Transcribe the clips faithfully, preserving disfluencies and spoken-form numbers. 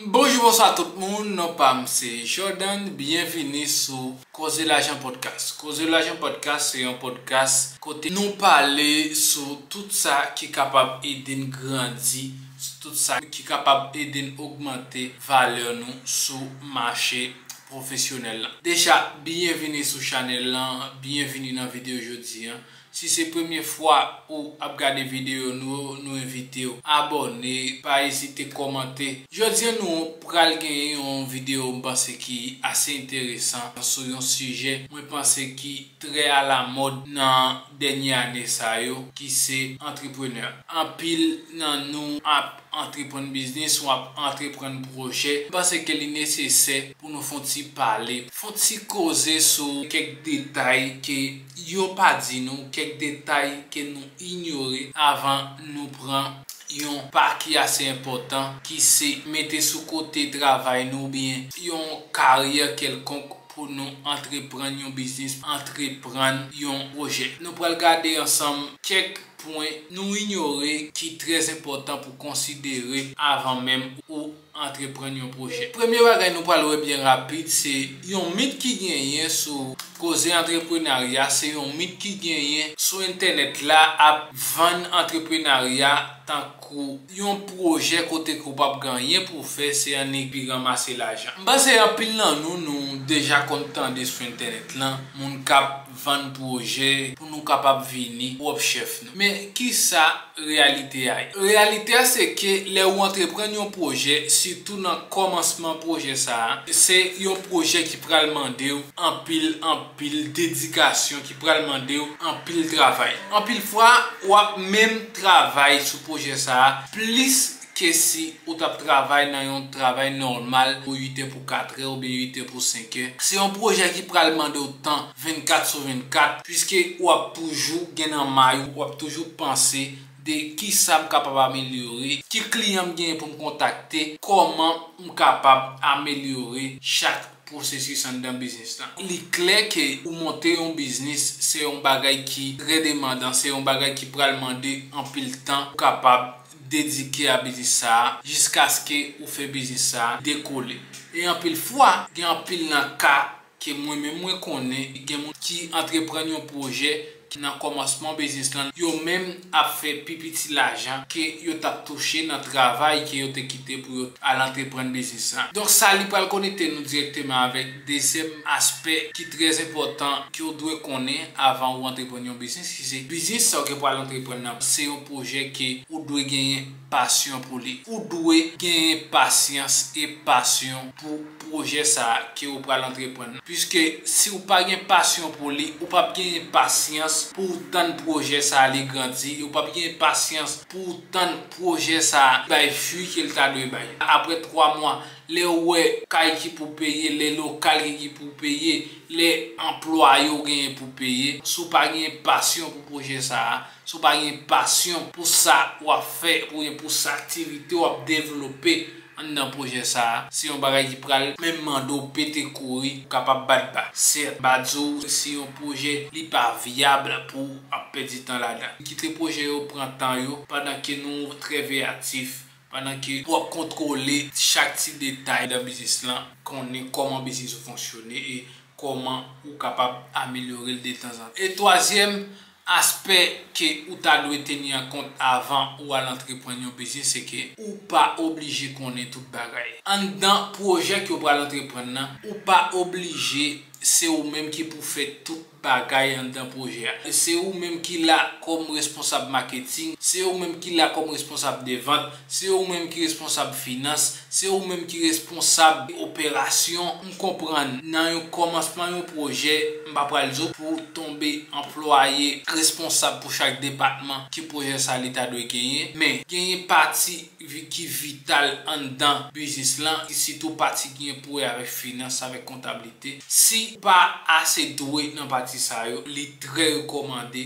Bonjou, bonswa tout moun, non pa m se Jordan, byenvini sou Koze Lajan Podcast. Koze Lajan Podcast se yon podcast kote nou pale sou tout sa ki kapab ede n grandi, sou tout sa ki kapab ede n ogmante valè nou sou mache pwofesyonèl la. Deja, byenvini sou chanèl lan, byenvini nan videyo jodi an. Si se premye fwa ou ap gade videyo nou, nou envite w abòne, pa ezite kòmante. Jodi an nou pral genyen yon videyo m panse ki ase enteresan sou yon sijè mwen panse ki trè alamòd nan dènye ane sa yo, ki se antreprenè. Anpil nan nou ap antreprann biznis, w ap antreprann pwojè. M panse ke li nesesè pou nou fè yon ti pale, fè yon ti koze sou kèk detay ke yo pa di nou, kèk detay ke nou inyore avan nou pran yon pa ki ase enpòtan, ki se mete sou kote travay nou oubyen yon karyè kèlkonk pou nou antreprann yon biznis, antreprann yon pwojè. Nou pral gade ansanm kèk pwen nou inyore ki trè enpòtan pou konsidere avan menm ou antreprann yon pwojè. Premye bagay nou pral wè byen rapid se yon mit ki genyen sou koze antreprenarya, se yon mit ki genyen sou entènèt la ap vann antreprenarya tankou yon pwojè kote ke w p ap gen anyen pou w fè, se annik vin ranmase lajan. M panse anpil nan nou, nou deja konn tande sou entènèt lan, moun k ap vann pwojè pou nou kapab vini pwòp chèf nou. Men kisa reyalite a ye? Reyalite a se ke lè ou antreprann yon pwojè, sitou nan kòmansman pwojè sa a, se yon pwojè ki pral mande w anpil, anpil dedikasyon, ki pral mande w anpil travay. Anpil fwa, w ap menm travay sou pwojè sa a plis ke si ou t ap travay nan yon travay nòmal pou uit è pou kat è oubyen uit è pou senk è. Se yon pwojè ki pral mande w tan vennkat sou vennkat, piske w ap toujou gen nan may ou, w ap toujou panse de kisa m kapab amelyore, ki kliyan m genyen pou m kontakte, kòman m kapab amelyore chak pwosesis anndan biznis lan. Li klè ke ou monte yon biznis, se yon bagay ki trè demandan, se yon bagay ki pral mande anpil tan ou kapab dedike a biznis sa a, jiskaske ou fè biznis sa a dekole. E anpil fwa, gen anpil nan ka ke mwen menm mwen konnen, gen moun ki antreprann yon pwojè ki nan kòmansman biznis lan, yo menm ap fè pi piti lajan ke yo t ap touche nan travay ke yo te kite pou yo al antreprann biznis lan. Donk sa li pral konekte nou dirèkteman avèk dezyèm aspè ki trè enpòtan ke w dwe konnen avan ou antreprann yon biznis, ki se biznis sa w ke pral antreprann nan, se yon pwojè ke ou dwe genyen pasyon pou li. Ou dwe genyen pasyans e pasyon pou pwojè sa a ke ou pral antreprann. Piske si ou pa gen pasyon pou li, ou p ap genyen pasyans pou w tann pwojè sa a li grandi, ou p ap genyen pasyans pou w tann pwojè sa a bay fwi ke l ta dwe bay. Apre twa mwa, lè w wè kay ki pou peye, lè lokal ki, ki pou peye, lè anplwaye w genyen pou peye, si w pa genyen pasyon pou pwojè sa a, si w pa gen pasyon pou sa w ap fè, oubyen pou sa aktivite w ap devlope anndan pwojè sa a, se yon bagay ki pral menm mande w pete kouri, ou kapab bat ba. Sèt, m pa di w si yon pwojè li pa vyab pou w ap pèdi tan ladan. Kite pwojè yo pran tan yo, pandan ke nou trè veyatif, pandan ke w ap kontwole chak ti detay nan biznis lan, konnen kòman biznis ou fonksyone e kòman ou kapab amelyore l detanzantan. E twazyèm aspè ke ou ta dwe teni an kont avan ou al antreprann yon biznis, se ke ou pa oblije konnen tout bagay. Anndan pwojè ke w pral antreprann nan, ou pa oblije se ou menm ki pou fè tout bagay anndan pwojè a. Se ou menm ki la kòm responsab maketing, se ou menm ki la kòm responsab de vant, se ou menm ki responsab finans, se ou menm ki responsab operasyon. M konprann, nan yon kòmansman yon pwojè, m pa pral di w pou w tonbe anplwaye responsab pou chak depatman ke pwojè sa li ta dwe genyen, men genyen pati vi-, ki vital anndan biznis lan, sitou pati ki gen pou wè avèk finans, avèk kontablite. Si w pa ase dwe nan pati sa yo, li trè rekòmande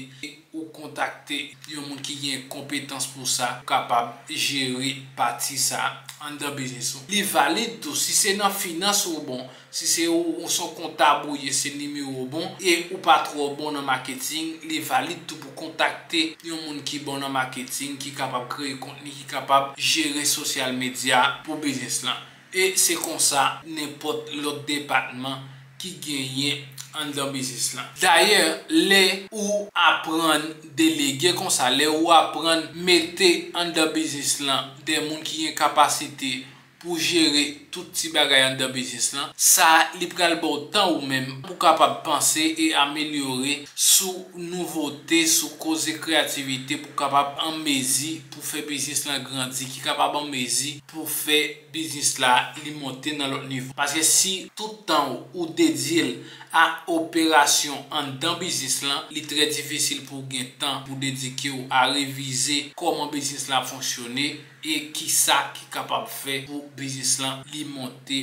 ou kontakte yon moun ki gen konpetans pou sa, pou kapab jere pati sa anndan biznis ou. Li valid tou, si se nan finans ou bon, si se ou, ou se yon kontab ou ye, se nimewo w bon, e ou pa twò bon nan maketing, li valid tou pou kontakte yon moun ki bon nan maketing, ki kapab kreye kontni, ki kapab jere sosyal medya pou biznis lan. E se konsa nenpòt lòt depatman ki genyen anndan biznis lan. Dayè, lè ou aprann delege konsa, lè ou aprann mete anndan biznis lan de moun ki gen kapasite pou jere tout ti bagay anndan biznis lan, sa li pral ba w tan ou menm pou kapab panse e amelyore sou nouvote, sou koze kreyativite pou kapab an mezi pou fè biznis lan grandi, ki kapab an mezi pou fè biznis la li monte nan lòt nivo. Paske si tout tan ou, ou dedye l a operasyon anndan biznis lan, li trè difisil pou w gen tan pou dedike w a revize kòman biznis la ap fonksyone e kisa ki kapab fè pou biznis lan li monte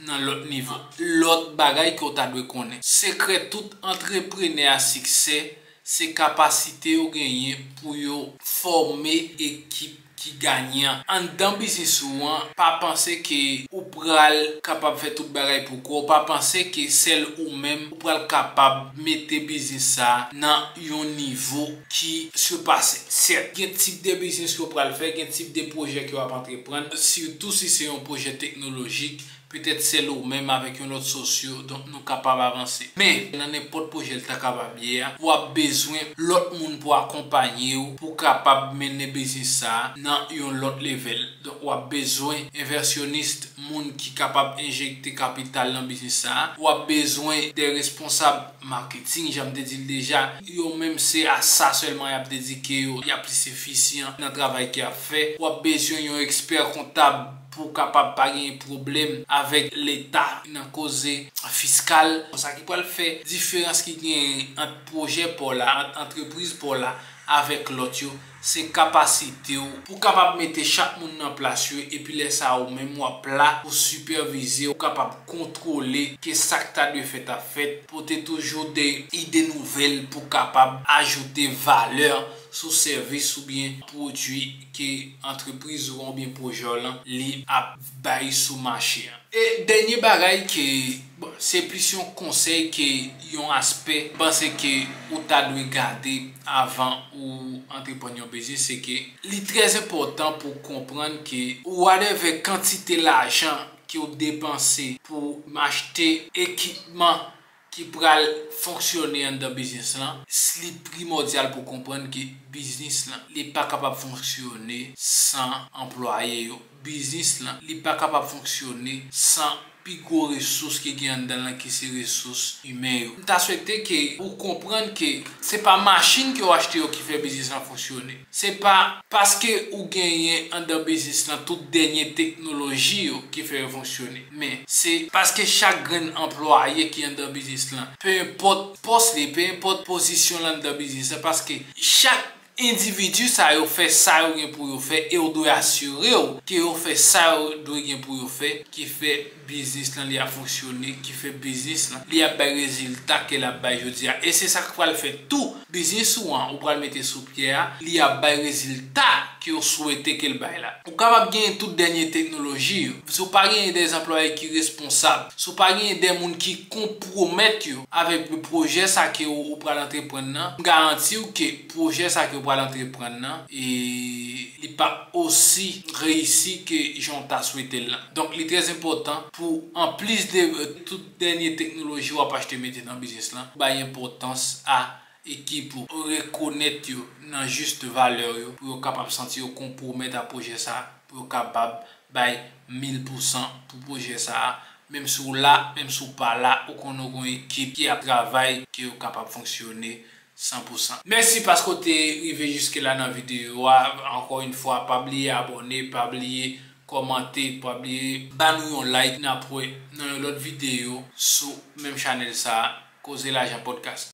nan lòt nivo. Lòt bagay ke w ta dwe konnen, sekrè tout antreprenè a siksè, se kapasite yo genyen pou yo fòme ekip ki ganyan. Anndan biznis ou an, pa panse ke ou pral kapab fè tout bagay pou kò w, pa panse ke sèl ou menm ou pral kapab mete biznis sa a nan yon nivo ki sipase. Sèt, gen tip de biznis ke w pral fè, gen tip de pwojè ke w ap antreprann, sitou si se yon pwojè teknolojik, petèt sèl ou menm avèk yon lòt sosyo, donk nou kapab avanse. Men, nan nenpòt pwojè l ta kapab ye a, w ap bezwen lòt moun pou akonpaye w, pou kapab mennen biznis sa a nan yon lòt level. Donk, w ap bezwen envèsyonis, moun ki kapab enjekte kapital nan biznis sa a. W ap bezwen de responsab maketing, jan m te di l deja. Yo menm se a sa sèlman y ap dedike yo, y ap plis efisyan nan travay ke y ap fè. W ap bezwen yon ekspè kontab pou kapab pa genyen pwoblèm avèk Leta nan koze fiskal. Sa ki pral fè diferans ki genyen ant pwojè pa w la, ant antrepriz pa w la avèk lòt yo, se kapasite w pou kapab mete chak moun nan plas yo, epi lè sa a ou menm w ap la pou sipèvize, ou kapab kontwole ke sa k ta dwe fèt ap fèt, pote toujou de ide nouvèl pou kapab ajoute valè sou sèvis oubyen pwodui ke antrepriz ou an oubyen pwojè w lan li ap bay sou mache an. E dènye bagay ke, bon, se plis yon konsèy ke yon aspè m panse ke ou ta dwe gade avan ou antreprann yon biznis, se ke li trè enpòtan pou w konprann ke whatever kantite lajan ke w depanse pou w achte ekipman ki pral fonksyone anndan biznis lan, s- li primòdyal pou w konprann ke biznis lan, li pa kapab fonksyone san anplwaye yo. Biznis lan, li pa kapab fonksyone san pi gwo resous ki gen anndan l lan, ki se resous imen yo. M ta swete ke ou konprann ke se pa machin ke w achte yo ki fè biznis lan fonksyone. Se pa paske ou genyen anndan biznis lan tout dènye teknoloji yo ki fè yo fonksyone. Men, se paske chak grenn anplwaye ki anndan biznis lan, pe enpòt pòs li, pe enpòt pozisyon l anndan biznis lan, paske chak endividi sa yo fè sa yo gen pou yo fè e w dwe asire w ke yo fè sa yo dwe gen pou yo fè, ki fè biznis lan li ap fonksyone, ki fè biznis lan li ap bay rezilta ke l ap bay jodi a. E se sa k pral fè tou biznis ou an ou pral mete sou pye a, li ap bay rezilta ke w swete ke l bay la. Ou kapab genyen tout dènye teknoloji yo. Si w pa genyen de anplwaye ki responsab, si w pa genyen de moun ki konpwomèt yo avèk pwojè sa ke w, ou pral antreprann nan, m garanti w ke pwojè sa ke w pral antreprann nan, e li p ap osi reyisi ke jan w ta swete l lan. Donk, li trè enpòtan pou, anplis de, euh, tout dènye teknoloji w ap achte mete nan biznis lan, bay enpòtans a ekip ou, rekonèt yo nan jis valè yo, pou yo kapab santi yo konpwomèt a pwojè sa, pou yo kapab bay mil pousan pou pwojè sa. Menm si w la, menm si w pa la, ou konnen w gen yon ekip ki ap travay, ke yo kapab fonksyone san pousan. Mèsi paske w te rive jiske la nan videyo a. Ankò yon fwa, pa bliye abòne, pa bliye kòmante, pa bliye ba nou yon like. N ap wè nan yon lòt videyo sou menm chanèl sa, Koze Lajan Podcast.